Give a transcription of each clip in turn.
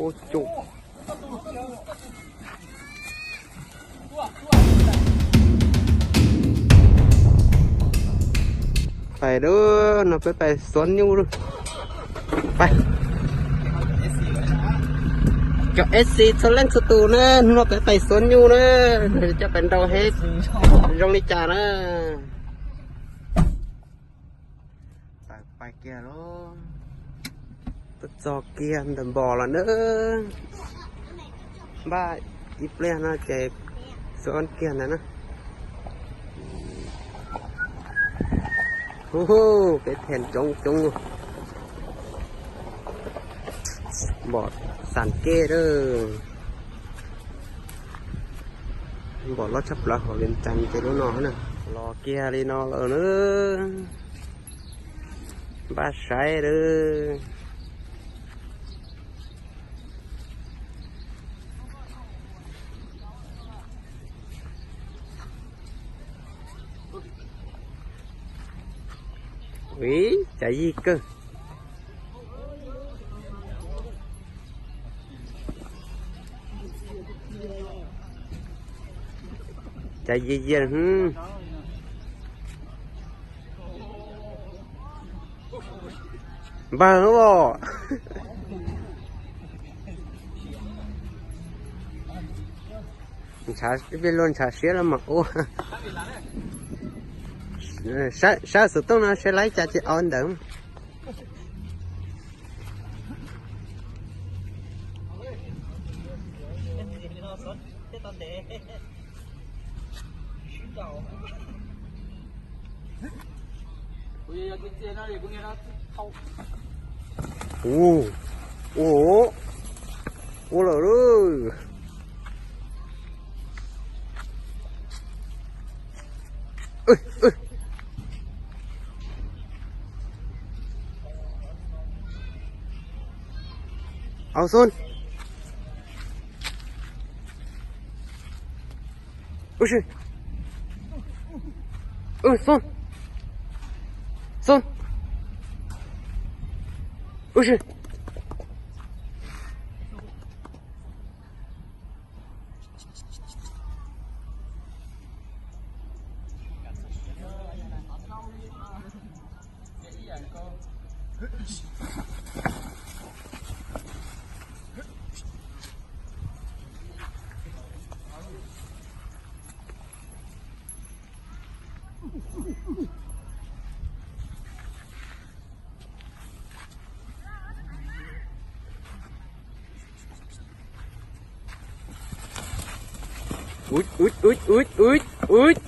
Ua cas pais lawm, no peb pais xuav nyuj lawm. Pais, cov F C txhua leej txhua tus na, hnub no peb pais xuav nyuj na, coj pais nrau seb zoo li cas na. Tawm pais kiag lauj. Tuaj txog kiag ntawm npom lawm na. Npaj ib pliag no ces xuav kiag ntawd na. Hu, peb thiaj coob coob. Npom xam kej lawm. Npom loj tshaj plaws hauv Vias Cas ces lub no na. Los kiag li no lawm na. Npaj saib lawm. Ui, cas yig kawg. Cas yig yig. Npawg os. Ntshav, peb luag ntshav siab los mas ua. Saib xov tooj no saib laib cas tsis au ntawd. Ua, ua, ua lawm lauj. Au Xon. Ub si. Ub, Xon. Xon. Ub si. Ub, ub, ub, ub, ub, ub.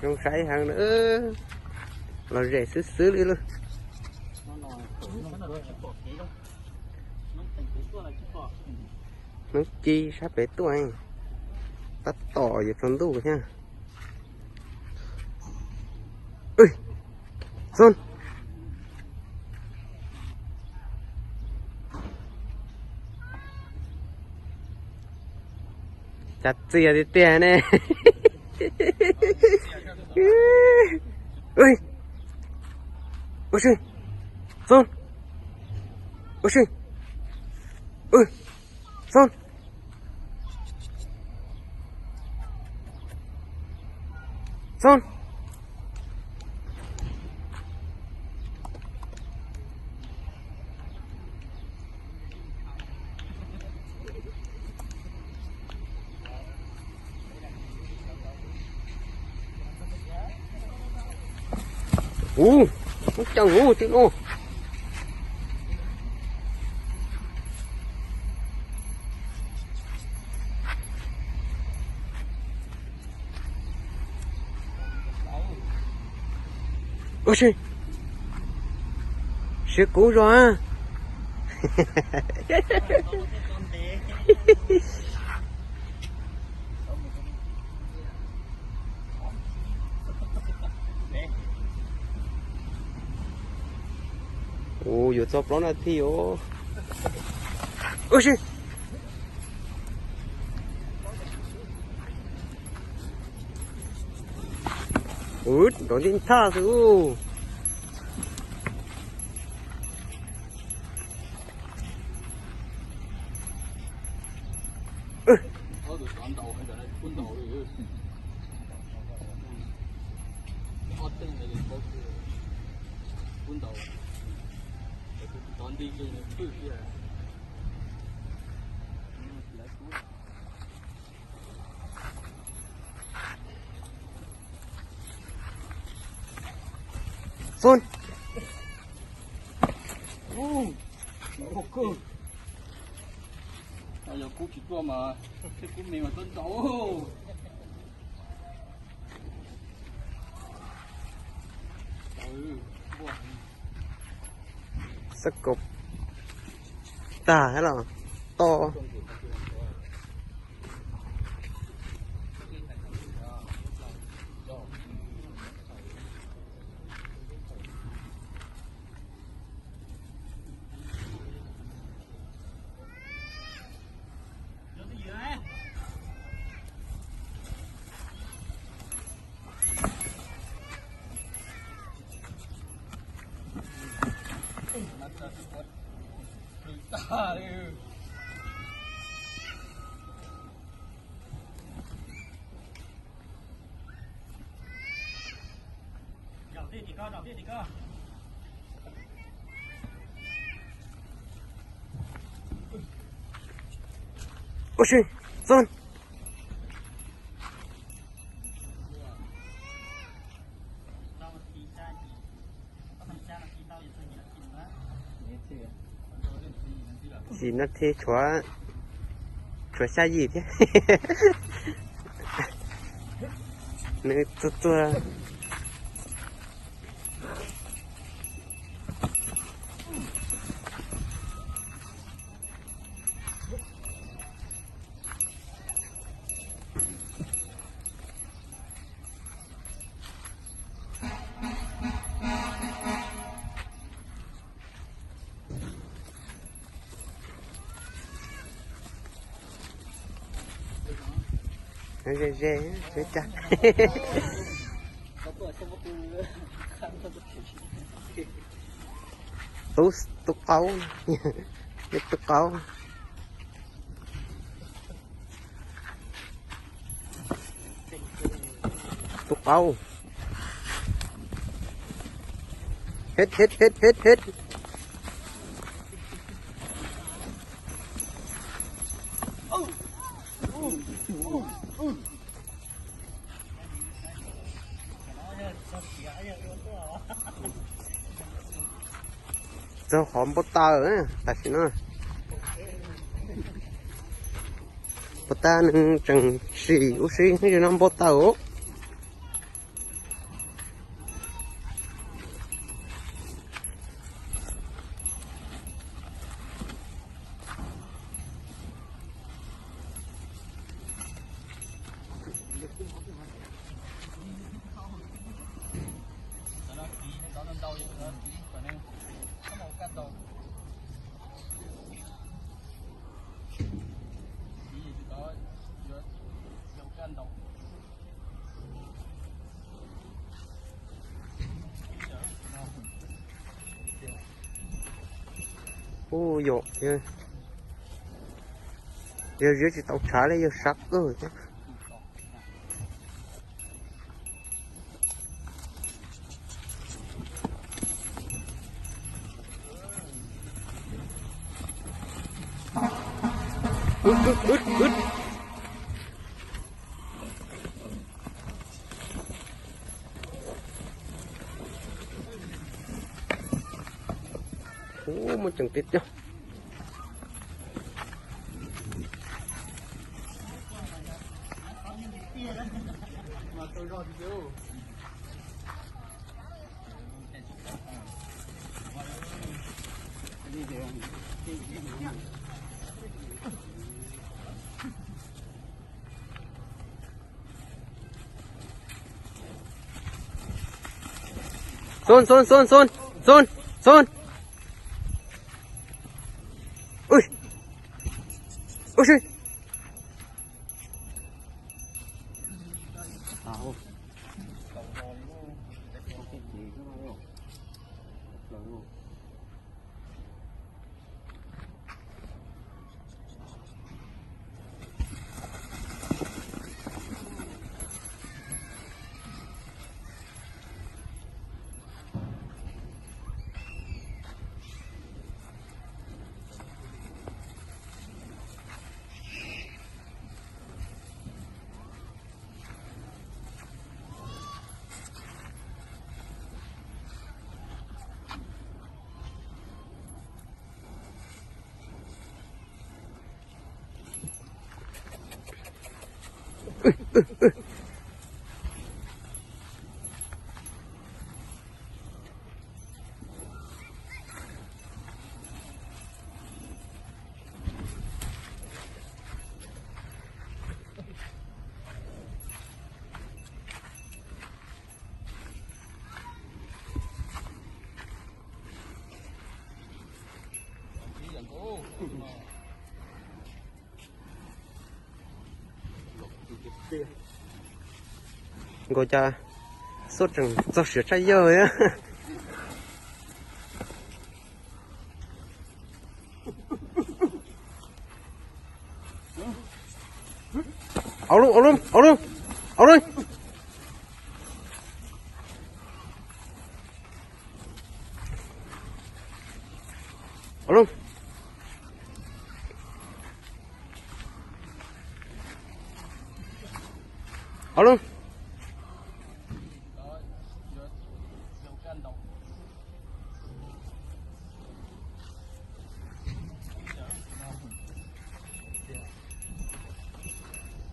Zoo saib heev na. Los zem xwb xwb li lauj. Hnub ci sab pem tuaj, tab tom yuav tsaus ntuj thiab. Xon. Cas txias tiag tiag ne. Ub si. Xon. Ub si. Xon. Xon. Ub, muab coj ub tib no. Ua si, siab kub zog. Ua, yuav txog plaub na thiab os. Ua si. Ub, nrov ntij thaj xwb. Kub ntaus, tov nti kiag nws pwj kiag. Xon. Yog kub tsis tuaj mas, thiab kub me mas tuaj ntaus. Xab kaum tag thiab los to. Ua si, Xon. Yim no thi tshuav, tshuav xya yim thiab. Nws txuag txuag. Ze ze, ze cag. Tus, tus qaub, tus qaub. Tus qaub. Hit, hit, hit, hit, hit. Txog qhov npau taws tam sim no. Puas tas nws tseem sim ua si, nws no npau taws. Ub, yog, yog ziab tsis tau tshav li, yog sab kawg thiab. Ub, muaj tseem tiag tiag. Xon, Xon, Xon, Xon, Xon, Xon. Ui, ui si. Nkaus cas xuab tseem txog siav tshaj yawg. Au lub, au lub, au lub, au lub. Au lub. Au lub.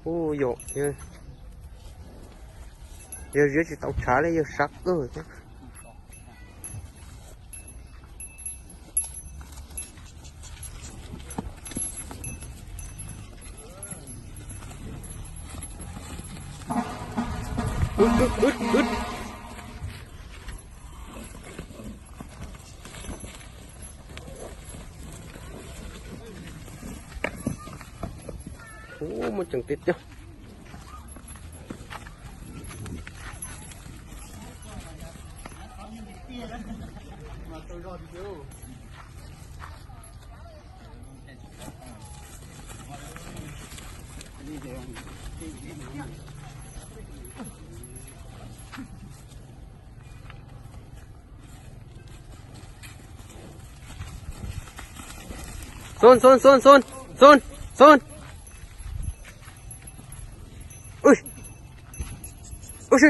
Ub, yog, yog ziab tsis tau tshav li, yog sab kawg thiab. Ub, muaj tseem tiag tiag. Xon, xon, xon, xon, xon, xon. Ub, ub si.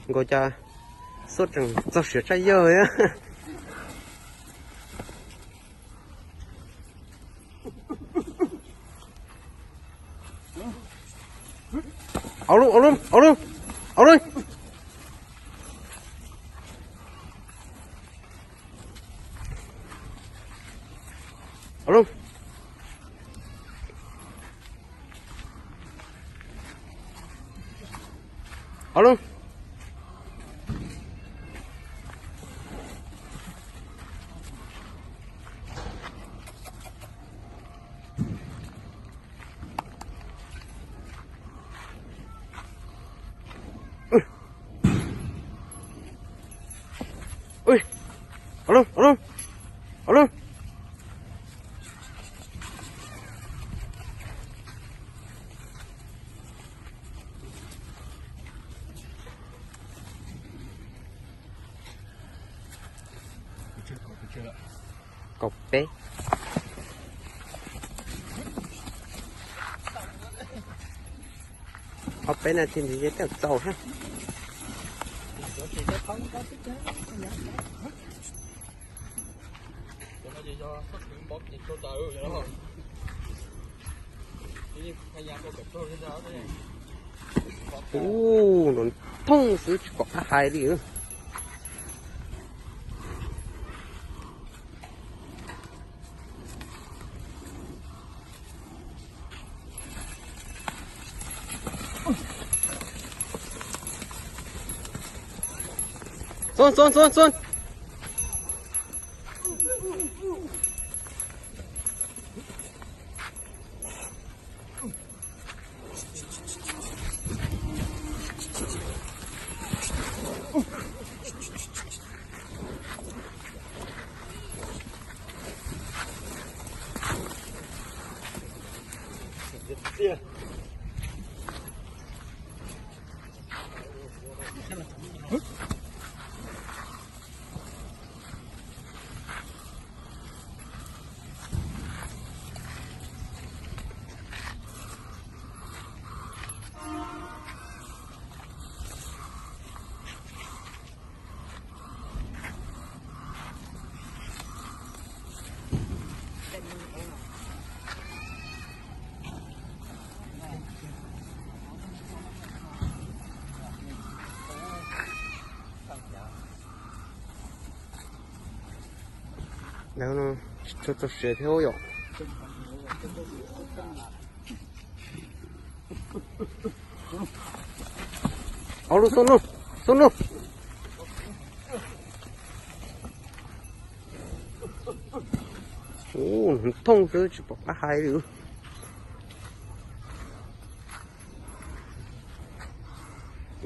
Nkaus cas xuab tseem txog siav tshaj yawg. Au lub, au lub, au lub, au lub. Au lub. Ua, au lub, au lub, au lub. Kaum peb. Ob peb nas this ntxiv ces twb txaus hab. Ub, nrov thooj xwb tsis pom qab hais li. Xon, xon, xon, xon. Txog txog siav thiab yom. Au lub xub nub, xub nub. Ub, thooj xwb tsis pom qab hais li.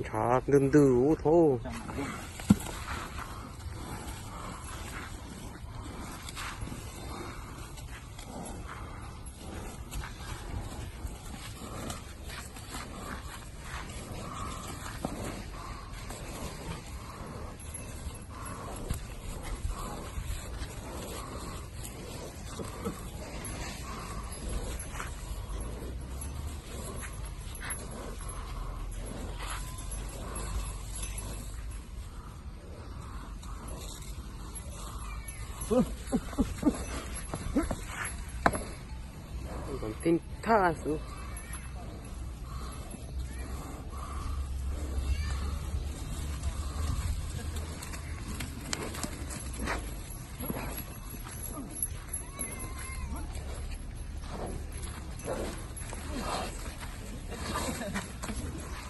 Ntshav ntws ntws ub thaub. Tij thaj xwb.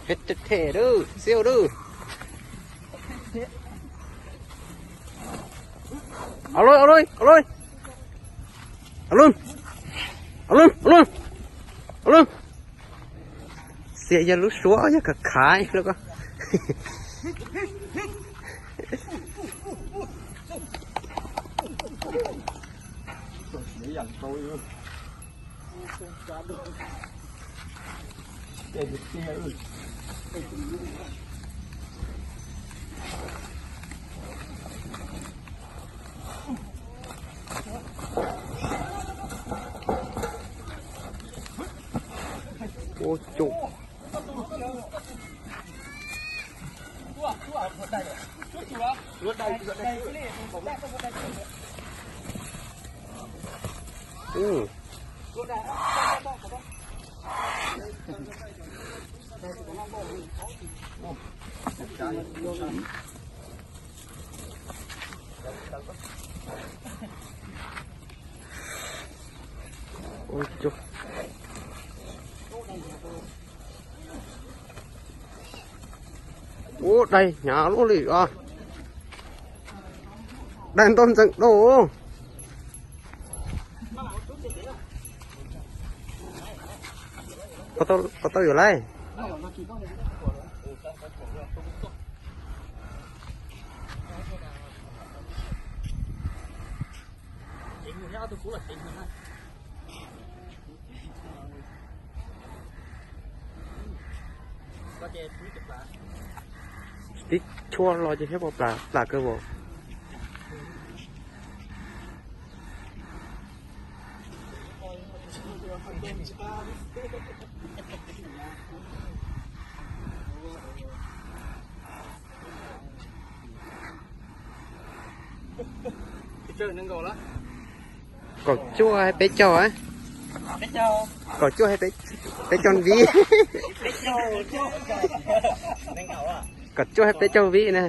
Phem them them lawm, xiau lawm. Au lawm, au lawm, au lawm. Au lawm. Au lawm, au lawm, au lawm. Au lawm. Xiam yog lub suab yog khav khav lawm ko. Ua cas. Ua cas. Ub, dais hnyav luaj li os. Dais ntau ntxeev dau. Koj tau yuav lawm. Tib chua los ces thiab plas plas kawg nkaus. Kaum cuaj hais peb caug a? Kaum cuaj hais peb, Peb caug vib. Kaum cuaj peb caug vib na.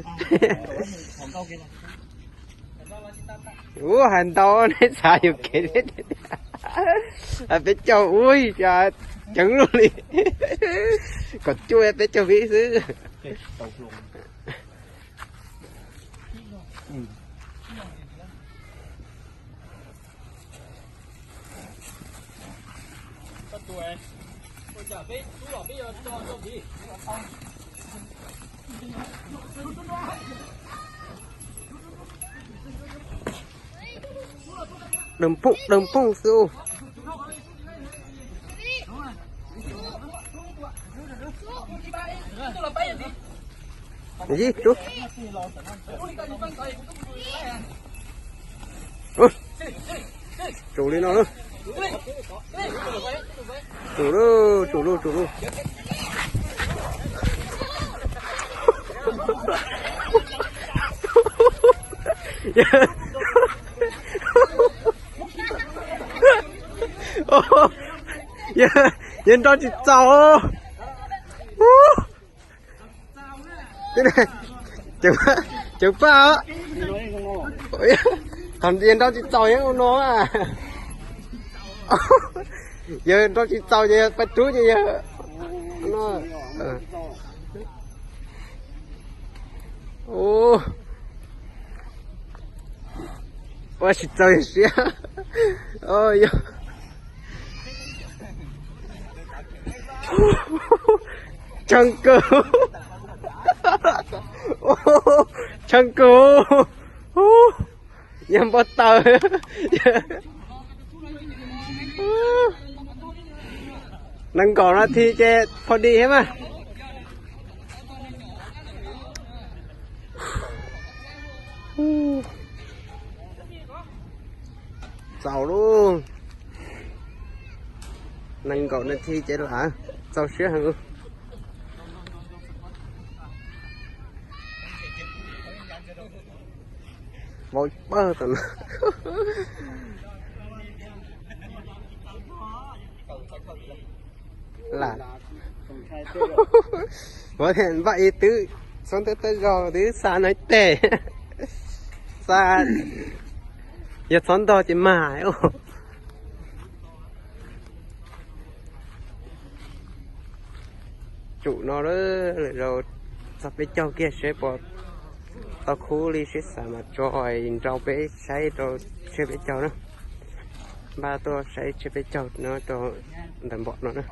Ua hais ntau neb xav yuam kev. Peb caug ua ceev luaj li. Kaum cuaj peb caug vib xwb. Dawm pooj dawm pooj xwb. Yib tub. Tsum li no. Tsum lauj, tsum lauj, tsum lauj. Yawg nrau tsis txaus. Ceev paj os. Thaum yawg nrau tsis txaus yawg ua no. Yawg nrau tsis txaus ces yawg pab rub ces yawg no. Ua tsis txaus yawg siab. Tshee kawg. Tshee kawg. Yog npau taws. Nees nkaum nas this ces pha di thiab mas. Txaus lauj. Nees nkaum nas this ces lam txaus siab heev. Vau pawg tam no. Lam, ua npaj ib twb txhob ntev tej zaug twb xa no ib teg. Xa, yog txhob ntog ces mag. Tsum no lawm, lwm zaus txog peb caug kiag seb puas tau khub li, seb xav mas tso nrau peb saib rau tsiab peb caug na. Npaj tuaj saib tsiab peb caug no rau ntawm npom no na.